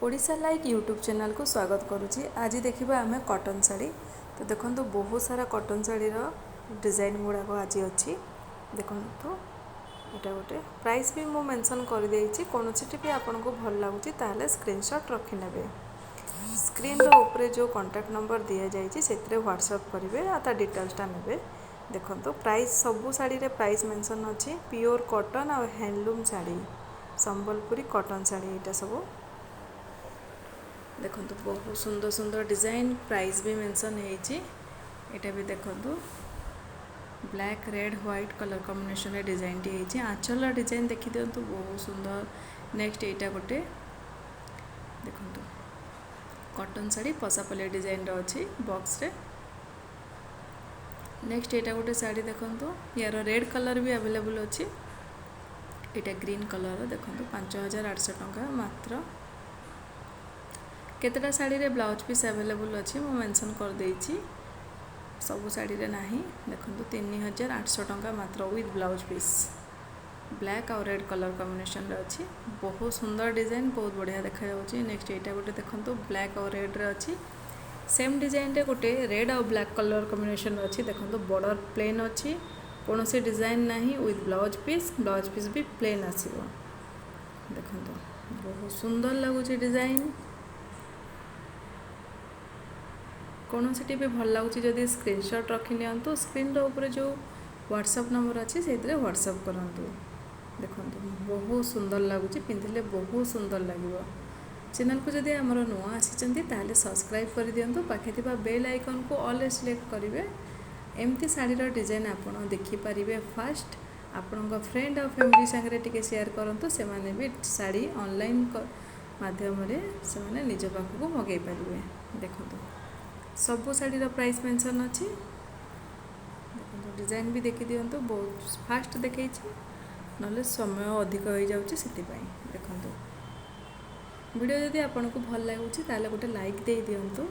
Odisha like YouTube ଚ୍ୟାନେଲ୍କୁ ସ୍ୱାଗତ କରୁଛି। ଆଜି ଦେଖିବା ଆମେ କଟନ୍ ଶାଢ଼ୀ। ତ ଦେଖନ୍ତୁ, ବହୁତ ସାରା କଟନ୍ ଶାଢ଼ୀର ଡିଜାଇନ୍ ଗୁଡ଼ାକ ଆଜି ଅଛି। ଦେଖନ୍ତୁ, ଏଇଟା ଗୋଟେ ପ୍ରାଇସ୍ ବି ମୁଁ ମେନସନ୍ କରିଦେଇଛି। କୌଣସିଟି ବି ଆପଣଙ୍କୁ ଭଲ ଲାଗୁଛି, ତାହେଲେ ସ୍କ୍ରିନସଟ୍ ରଖିନେବେ। ସ୍କ୍ରିନ୍ର ଉପରେ ଯେଉଁ କଣ୍ଟାକ୍ଟ ନମ୍ବର ଦିଆଯାଇଛି, ସେଥିରେ ହ୍ୱାଟ୍ସଆପ୍ କରିବେ ଆଉ ତା ଡିଟେଲ୍ସଟା ନେବେ। ଦେଖନ୍ତୁ, ପ୍ରାଇସ୍ ସବୁ ଶାଢ଼ୀରେ ପ୍ରାଇସ୍ ମେନସନ୍ ଅଛି। ପିଓର କଟନ୍ ଆଉ ହ୍ୟାଣ୍ଡଲୁମ୍ ଶାଢ଼ୀ, ସମ୍ବଲପୁରୀ କଟନ୍ ଶାଢ଼ୀ ଏଇଟା ସବୁ। ଦେଖନ୍ତୁ, ବହୁତ ସୁନ୍ଦର ସୁନ୍ଦର ଡିଜାଇନ୍, ପ୍ରାଇସ୍ ବି ମେନସନ୍ ହେଇଛି। ଏଇଟା ବି ଦେଖନ୍ତୁ, ବ୍ଲାକ୍, ରେଡ଼୍, ହ୍ୱାଇଟ୍ କଲର୍ କମ୍ବିନେସନ୍ରେ ଡିଜାଇନ୍ଟି ହେଇଛି। ଆଞ୍ଚଲର ଡିଜାଇନ୍ ଦେଖିଦିଅନ୍ତୁ, ବହୁତ ସୁନ୍ଦର। ନେକ୍ସଟ ଏଇଟା ଗୋଟେ ଦେଖନ୍ତୁ, କଟନ୍ ଶାଢ଼ୀ, ପଶାପଲ୍ଲୀ ଡିଜାଇନ୍ର ଅଛି ବକ୍ସରେ। ନେକ୍ସଟ ଏଇଟା ଗୋଟେ ଶାଢ଼ୀ ଦେଖନ୍ତୁ। ୟାର ରେଡ଼୍ କଲର୍ ବି ଆଭେଲେବୁଲ୍ ଅଛି। ଏଇଟା ଗ୍ରୀନ୍ କଲର୍, ଦେଖନ୍ତୁ, 5800 ଟଙ୍କା ମାତ୍ର। କେତେଟା ଶାଢ଼ୀରେ ବ୍ଲାଉଜ୍ ପିସ୍ ଆଭେଲେବୁଲ୍ ଅଛି, ମୁଁ ମେନସନ୍ କରିଦେଇଛି, ସବୁ ଶାଢ଼ୀରେ ନାହିଁ। ଦେଖନ୍ତୁ, 3800 ଟଙ୍କା ମାତ୍ର ୱିଥ୍ ବ୍ଲାଉଜ୍ ପିସ୍। ବ୍ଲାକ୍ ଆଉ ରେଡ଼୍ କଲର୍ କମ୍ବିନେସନ୍ରେ ଅଛି। ବହୁତ ସୁନ୍ଦର ଡିଜାଇନ୍, ବହୁତ ବଢ଼ିଆ ଦେଖାଯାଉଛି। ନେକ୍ସଟ ଏଇଟା ଗୋଟେ ଦେଖନ୍ତୁ, ବ୍ଲାକ୍ ଆଉ ରେଡ଼୍ରେ ଅଛି। ସେମ୍ ଡିଜାଇନ୍ରେ ଗୋଟେ ରେଡ଼୍ ଆଉ ବ୍ଲାକ୍ କଲର୍ କମ୍ବିନେସନ୍ ଅଛି। ଦେଖନ୍ତୁ, ବର୍ଡ଼ର ପ୍ଲେନ୍ ଅଛି, କୌଣସି ଡିଜାଇନ୍ ନାହିଁ, with blouse piece. Blouse piece B plain ଆସିବ। ଦେଖନ୍ତୁ, ବହୁତ ସୁନ୍ଦର ଲାଗୁଛି ଡିଜାଇନ୍। କୌଣସିଟି ବି ଭଲ ଲାଗୁଛି ଯଦି, ସ୍କ୍ରିନସଟ୍ ରଖିନିଅନ୍ତୁ। ସ୍କ୍ରିନ୍ର ଉପରେ ଯେଉଁ ହ୍ୱାଟ୍ସଆପ୍ ନମ୍ବର ଅଛି, ସେଇଥିରେ ହ୍ୱାଟ୍ସଆପ୍ କରନ୍ତୁ। ଦେଖନ୍ତୁ, ବହୁତ ସୁନ୍ଦର ଲାଗୁଛି, ପିନ୍ଧିଲେ ବହୁତ ସୁନ୍ଦର ଲାଗିବ। ଚ୍ୟାନେଲ୍କୁ ଯଦି ଆମର ନୂଆ ଆସିଛନ୍ତି, ତାହେଲେ ସବସ୍କ୍ରାଇବ୍ କରିଦିଅନ୍ତୁ। ପାଖେ ଥିବା ବେଲ୍ ଆଇକନ୍କୁ ଅଲ୍ରେ ସିଲେକ୍ଟ କରିବେ। ଏମିତି ଶାଢ଼ୀର ଡିଜାଇନ୍ ଆପଣ ଦେଖିପାରିବେ ଫାଷ୍ଟ। ଆପଣଙ୍କ ଫ୍ରେଣ୍ଡ ଆଉ ଫ୍ୟାମିଲି ସାଙ୍ଗରେ ଟିକେ ସେୟାର କରନ୍ତୁ। ସେମାନେ ବି ଶାଢ଼ୀ ଅନଲାଇନ୍ ମାଧ୍ୟମରେ ସେମାନେ ନିଜ ପାଖକୁ ମଗାଇ ପାରିବେ। ଦେଖନ୍ତୁ, ସବୁ ଶାଢ଼ୀର ପ୍ରାଇସ୍ ମେନସନ୍ ଅଛି। ଦେଖନ୍ତୁ, ଡିଜାଇନ୍ ବି ଦେଖିଦିଅନ୍ତୁ। ବହୁତ ଫାଷ୍ଟ ଦେଖେଇଛି, ନହେଲେ ସମୟ ଅଧିକ ହେଇଯାଉଛି ସେଥିପାଇଁ। ଦେଖନ୍ତୁ, ଭିଡ଼ିଓ ଯଦି ଆପଣଙ୍କୁ ଭଲ ଲାଗୁଛି, ତାହେଲେ ଗୋଟେ ଲାଇକ୍ ଦେଇଦିଅନ୍ତୁ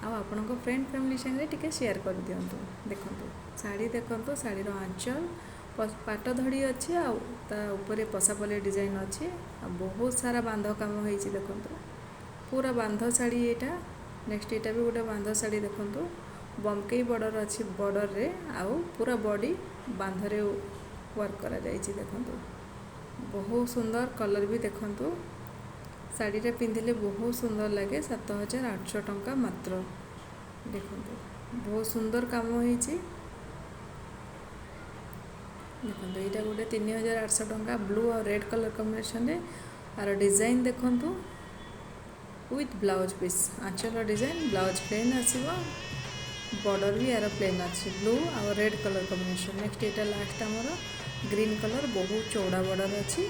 ଆଉ ଆପଣଙ୍କ ଫ୍ରେଣ୍ଡ ଫ୍ୟାମିଲି ସାଙ୍ଗରେ ଟିକେ ସେୟାର କରିଦିଅନ୍ତୁ। ଦେଖନ୍ତୁ ଶାଢ଼ୀ, ଦେଖନ୍ତୁ ଶାଢ଼ୀର ଆଞ୍ଚଲ ପାଟ ଧଡ଼ି ଅଛି ଆଉ ତା ଉପରେ ପଶାପଲ୍ଲୀ ଡିଜାଇନ୍ ଅଛି ଆଉ ବହୁତ ସାରା ବାନ୍ଧ କାମ ହେଇଛି। ଦେଖନ୍ତୁ, ପୁରା ବାନ୍ଧ ଶାଢ଼ୀ ଏଇଟା। ନେକ୍ସଟ ଏଇଟା ବି ଗୋଟେ ବାନ୍ଧ ଶାଢ଼ୀ। ଦେଖନ୍ତୁ, ବମ୍କେଇ ବର୍ଡ଼ର ଅଛି ବର୍ଡ଼ରରେ ଆଉ ପୁରା ବଡି ବାନ୍ଧରେ ୱାର୍କ କରାଯାଇଛି। ଦେଖନ୍ତୁ, ବହୁତ ସୁନ୍ଦର କଲର୍ ବି। ଦେଖନ୍ତୁ, ଶାଢ଼ୀଟା ପିନ୍ଧିଲେ ବହୁତ ସୁନ୍ଦର ଲାଗେ। 7800 ଟଙ୍କା ମାତ୍ର। ଦେଖନ୍ତୁ, ବହୁତ ସୁନ୍ଦର କାମ ହେଇଛି। ଦେଖନ୍ତୁ, ଏଇଟା ଗୋଟେ 3800 ଟଙ୍କା, ବ୍ଲୁ ଆଉ ରେଡ଼୍ କଲର୍ କମ୍ବିନେସନ୍ରେ। ଆର ଡିଜାଇନ୍ ଦେଖନ୍ତୁ, ୱିଥ୍ ବ୍ଲାଉଜ୍ ପିସ୍। ଆଞ୍ଚଲ ଡିଜାଇନ୍, ବ୍ଲାଉଜ୍ ପ୍ଲେନ୍ ଆସିବ, ବର୍ଡ଼ର ବି ୟାର ପ୍ଲେନ୍ ଅଛି। ବ୍ଲୁ ଆଉ ରେଡ଼୍ କଲର୍ କମ୍ବିନେସନ୍। ନେକ୍ସଟ ଏଇଟା ଲାଷ୍ଟ ଆମର ଗ୍ରୀନ୍ କଲର୍, ବହୁତ ଚଉଡ଼ା ବର୍ଡ଼ର ଅଛି।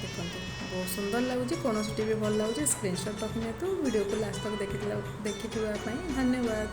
ଦେଖନ୍ତୁ, ବହୁତ ସୁନ୍ଦର ଲାଗୁଛି। କୌଣସିଟି ବି ଭଲ ଲାଗୁଛି, ସ୍କ୍ରିନସଟ୍ ରଖିନିଅନ୍ତୁ। ଭିଡ଼ିଓକୁ ଲାଷ୍ଟ ତକ ଦେଖିଥିବା ପାଇଁ ଧନ୍ୟବାଦ।